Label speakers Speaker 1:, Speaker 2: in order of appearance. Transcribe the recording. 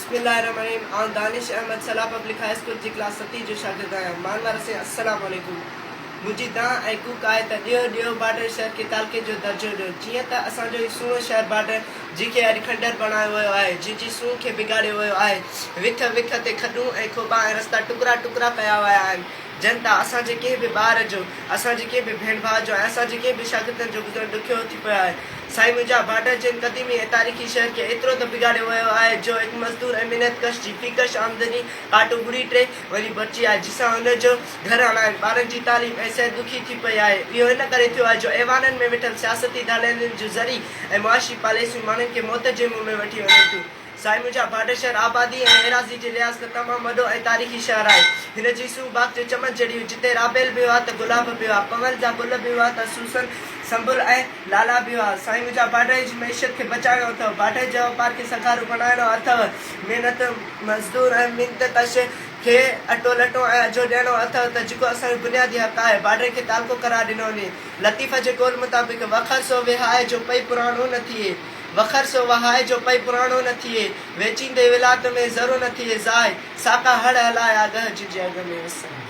Speaker 1: بسم الله الرحمن الرحيم آئون Danish Ahmed Salah public high school جي ڪلاس ستين جو شاگرد آهيان مانوارا سائين السلام عليڪم منهنجي دانهن ۽ ڪوڪ آهي ته ڏيو ڏيو بارڊر شهر کي تعلقي جو درجو ڏيو جيئن ته اسان جو هي سهڻو شهر بارڊر جنهن کي اڄ کنڊر بڻايو ويو آهي جنهن جي سونهن کي بگاڙيو ويو آهي وک وک تي کڏون ۽ کوٻا ۽ رستا ٽڪرا ٽڪرا ڪيا ويا آهن جن تان اسان جي ڪنهن به ٻار جو، اسان جي ڪنهن به ڀيڻ ڀاء جو ۽ اسان جي ڪنهن به شاگردن جو گذرڻ ڏکيو ٿي پيو آهي. سائين منهنجا، ڀاٽر جن قديمي ۽ تاريخي شهر کي ايترو ته بگاڙيو ويو آهي جو هڪ مزدور ۽ محنت ڪش جي في ڪش آمدني ڪاٽو ٻڙي ٽي وري بچي آهي جنهن سان هن جو گهر هلائڻ، ٻارن جي تعليم ۽ صحت ڏکي ٿي پئي آهي. اهو ان ڪري ٿيو آهي جو ايوانن ۾ ويٺل سياستي ڌاڙيلن جون زرعي ۽ معاشي پاليسيون ماڻهن کي موت جي منهن ۾ وٺي وڃن ٿيون. سائين منهنجا ڀاٽ شهر آبادي ۽ ايراضي جي لحاظ کان تمام وڏو ۽ تاريخي شهر آهي. هن جي سونهن باغ جي چمن جهڙي هئي، جتي رابيل به هئا ته گلاب به هئا، ڪنول جا گل به هئا ته سوسن، سنبل ۽ لالا به هئا. سائين منهنجا ڀاٽ جي معيشت کي بچائڻو اٿئو، ڀاٽ جي واپار کي سگهارو بڻائڻو اٿئو، محنت مزدور ۽ محنت ڪش کي اٽو لٽو ۽ اجهو ڏيڻو اٿئو ته جيڪو اسان جو بنيادي حق آهي، بارڊر کي تعلقو قرار ڏنو وڃي. لطيف جي قول مطابق، وکر سو وهائي جو پئي پراڻو نه ٿئي. وکر سو وهائي جو پئي پراڻو نه ٿئي، ويچيندي ولات ۾ ذرو نه ٿئي ضاء، ساڪا هڙ هلايا ڳهه جي اڳ ۾ وسن.